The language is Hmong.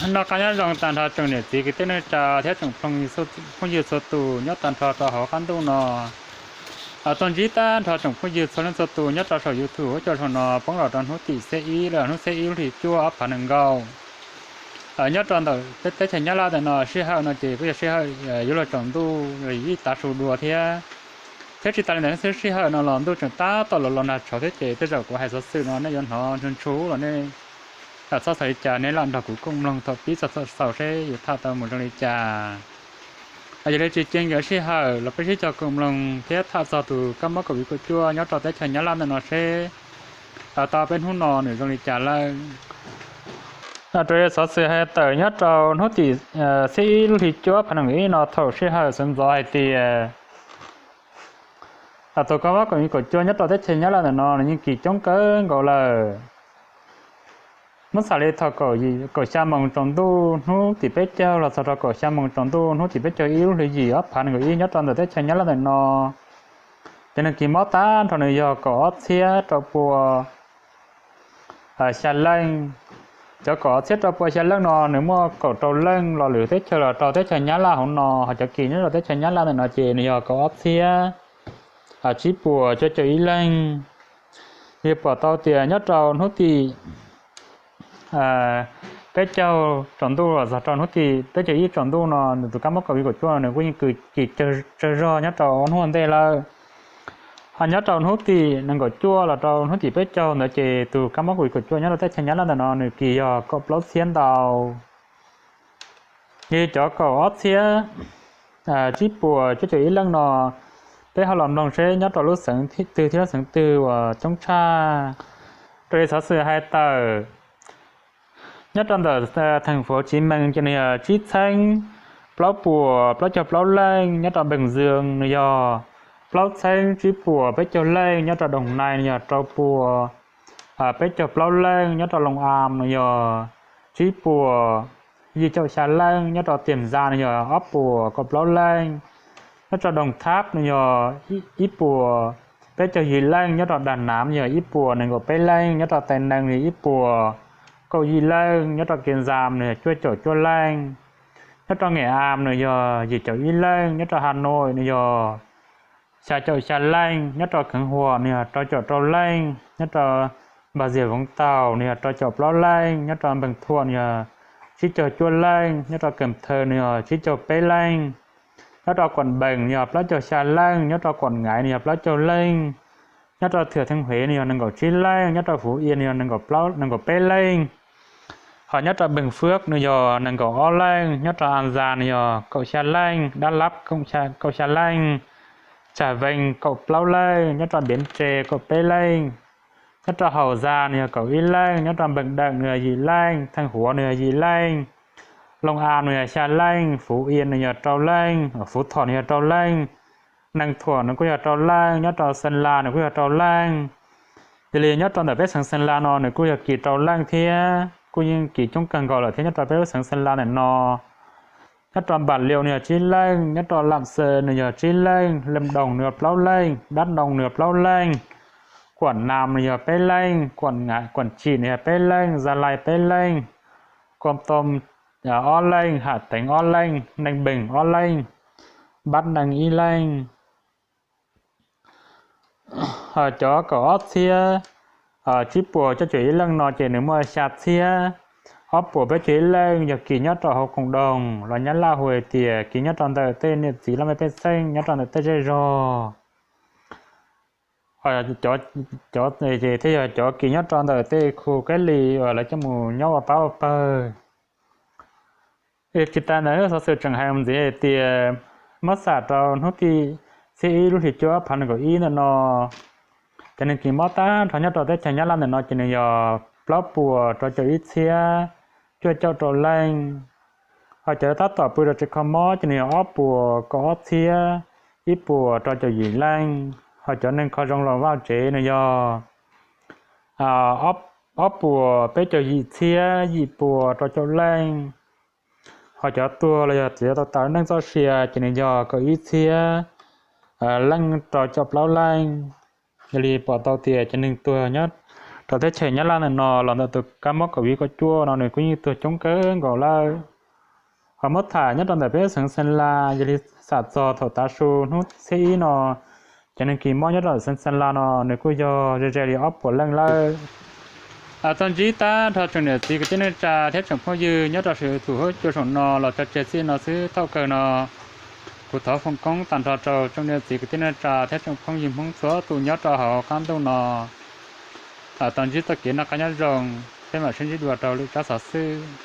Noj qab nyob zoo tag nrho tsoom niam txiv kwv tij neej tsa thiab tsoom phooj ywg txhua tus nyob tag nrho rau hauv qab ntuj no. Tuaj ntsib tag nrho tsoom phooj ywg txhua leej txhua tus nyob rau saum YouTube ua coj zaum no poob los rau hnub tim xiab ib los hnub xiab ib lub hlis cuaj ob phav nees nkaum. Nyob rau ntawm teb chaws Nyab Laj ntawm no sij hawm no ces kuj yog sij hawm yuav luag tsaus ntuj ib tav su dua thiab. Thiab tsis tas li ntawd xwb, sij hawm no los ntuj tseem tab tom los los nag tshauv thiab ces tej zaum kuv hais xov xwm no nej yuav hnov ntshu ntshu los nej txhob xav li cas, nej lam nrog kuv koom mloog thaum pib txog thaum xaus seb yuav tham tau mus zoo li cas. Yog li tsis cia nkawd sij hawm los peb sib cog koom mloog thiab tham txog tus kab mob COVID kaum cuaj nyob rau teb chaws Nyab Laj ntawm no seb tau peb hnub no nws zoo li cas lawm. Raws li xov xwm hais tawm nyob rau hnub tim xiab ib lub hlis cuaj ob phav nees nkaum ib no thaum sij hawm sawv ntxov hais tias tus kab mob COVID kaum cuaj nyob rau teb chaws Nyab Laj ntawm no nws yeej kis coob kawg nkaus lawm. Muab xam li thaum kaum xya moos tsaus ntuj hnub tim peb caug los txog rau kaum xya moos tsaus ntuj hnub tim peb caug ib lub hlis yim ob phav nees nkaum ib nyob rau ntawm teb chaws Nyab Laj ntawm no, cov neeg kis mob tag nrho nws yog kaum ob txhiab rau pua xya leej. Cov kaum ob txhiab rau pua xya leej no nws muaj kaum rau leej los lwm teb chaws los rau teb chaws Nyab Laj hauv no, ho cov kis nyob rau teb chaws Nyab Laj ntawm no ces nws yog kaum ob txhiab tsib puas cuaj caum ib leej. Yog pom tau tias nyob rau hnub tim peb caug tsaus ntuj los txog rau hnub tim peb caug ib tsaus ntuj no nws tus kab mob COVID kaum cuaj no nws kuj yeej kis tsawg zog nyob rau ob hnub ua ntej lawm. Ho nyob rau hnub tim nees nkaum cuaj los rau hnub tim peb caug ntawd ces tus kab mob COVID kaum cuaj nyob rau teb chaws Nyab Laj ntawm no nws kis yog kaum plaub txhiab ntau. Yog cov kaum ob txhiab tsib puas cuaj caum ib leej no, peb ho los mloog seb nyob rau lub xeev twg thiab lub xeev twg uas coob tshaj. Raws li xov xwm hais tawm, nyob rau ntawm theem fuv Chiv Mees ces nws yog tsib txheeb plaub puas plaub caug plaub leej, nyob rau Npeej Zwm nws yog plaub txheeb tsib puas peb caug leej, nyob rau Doos Nais nws yog rau puas peb caug plaub leej, nyob rau Loos As nws yog tsib puas yim caum xya leej, nyob rau Tiam Ntxa nws yog ob puas kaum plaub leej, nyob rau Doos Thab nws yog ib puas peb caug yim leej, nyob rau Dag Nav nws yog ib puas nees nkaum peb leej, nyob rau Tais Nees nws yog ib puas kaum yim leej, nyob rau Kias Ntxas nws yog cuaj caum cuaj leej, nyob rau Nges As nws yog yim caum ib leej, nyob rau Has Nois nws yog xya caum xya leej, nyob rau Kheev Huam nws yog rau caum rau leej, nyob rau Npag Ziag Voov Taus nws yog rau caum plaub leej, nyob rau Npeeg Thuam nws yog tsib caug cuaj leej, nyob rau Keem Thawv nws yog tsib caug peb leej, nyob rau Kuam Npees nws yog plaub caug xya leej, nyob rau Kuam Ngaiv nws yog plaub caug leej, nyob rau Thwm Theej Huev nws yog nees nkaum tsib leej, nyob rau Fuv Ias nws yog nees nkaum peb leej. Ho nyob rau Npeeg Fwb nws yog nees nkaum ob leej, nyob rau As Ntxas nws yog kaum xya leej, Dab Lab kaum xya leej, Tsam Vees kaum plaub leej, nyob rau Npiav Tse kaum peb leej, nyob rau Haus Zas nws yog kaum ib leej, nyob rau Npeeg Deem nws yog yim leej, Theej Huav nws yog yim leej, Loos As nws yog xya leej, Fuv Ias nws yog rau leej, Fuv Thom nws yog rau leej, Nees Thuam nws kuj yog rau leej, nyob rau Xeem Las nws kuj yog rau leej. Yog li nyob rau ntawm peb xeev Xeem Las no nws kuj yog kis rau leej thiab kuj yeej kis coob kawg nkaus lawm thiab nyob rau peb lub xeev Xeem Las ntawm no. Nyob rau Npam Lias nws yog tsib leej, nyob rau Lam Xaws nws yog tsib leej, Leej Doos nws yog plaub leej, Dab Noo nws yog plaub leej, Kuam Nas nws yog peb leej, Kuam Tsim nws yog peb leej, Zas Lais peb leej, Koos Toos ob leej, Ham Teev ob leej, Neej Npees ob leej, Npab Nees ib leej. Ho cov kaum ob txhiab tsib puas cuaj caum ib leej no ces nws muaj xya txhiab ob puas peb caug ib leej yog kis nyob rau hauv koom doog los Nyab Laj hu hais tias kis nyob rau ntawm tej niam txiv laj mej pej xeem nyob rau ntawm tej zej zog. Cov ces thiaj yog cov kis nyob rau ntawm tej khu cách ly uas lawv coj mus nyob ua pab ua pawg. Tsis tas ntawd xov xwm tseem hais mus ntxiv hais tias muab xam rau hnub tim xiab ib lub hlis cuaj ob phav nees nkaum ib ntawm no, cov neeg kis mob tag nrho nyob rau teb chaws Nyab Laj ntawm no ces nws yog plaub puas rau caum ib txhiab cuaj caum rau leej. Ho cov tab tom pw rau tsev kho mob ces nws yog ob puas kaum ob txhiab ib puas rau caum yim leej. Ho cov neeg kho zoo los vaj tsev nws yog ob puas peb caug yim txhiab yim puas rau caum leej. Ho cov tuag los yog txiav tau tawm neej txoj sia ces nws yog kaum ib txhiab leej rau caum plaub leej. Yog li pom tau tias cov neeg tuag nyob Rau teb chaws Nyab Laj ntawm no los ntawm tus kab mob COVID kaum cuaj no nws kuj yeej tuag coob kawg nkaus lawm. Ho muab tham nyob rau ntawm peb xeev Xeeb Las, yog li xam txog thaum tav su hnub xiab ib no, cov neeg kis mob nyob rau xeev Xeeb Las no nws kuj yog ze ze li ob puas leej lawm. Tau ntsib tag nrho tsoom niam txiv kwv tij neej tsa thiab tsoom phooj ywg nyob rau saum YouTube cua saum no los tso tseg txij no xwb thaum kawg no. Kuv thov foom koob tag nrho rau tsoom niam txiv kwv tij neej tsa thiab tsoom phooj ywg Hmoob txhua tus nyob rau hauv qab ntuj no. Tau ntsib txoj kev noj qab nyob zoo, peb mam sib ntsib dua rau lwm tsab xov xwm.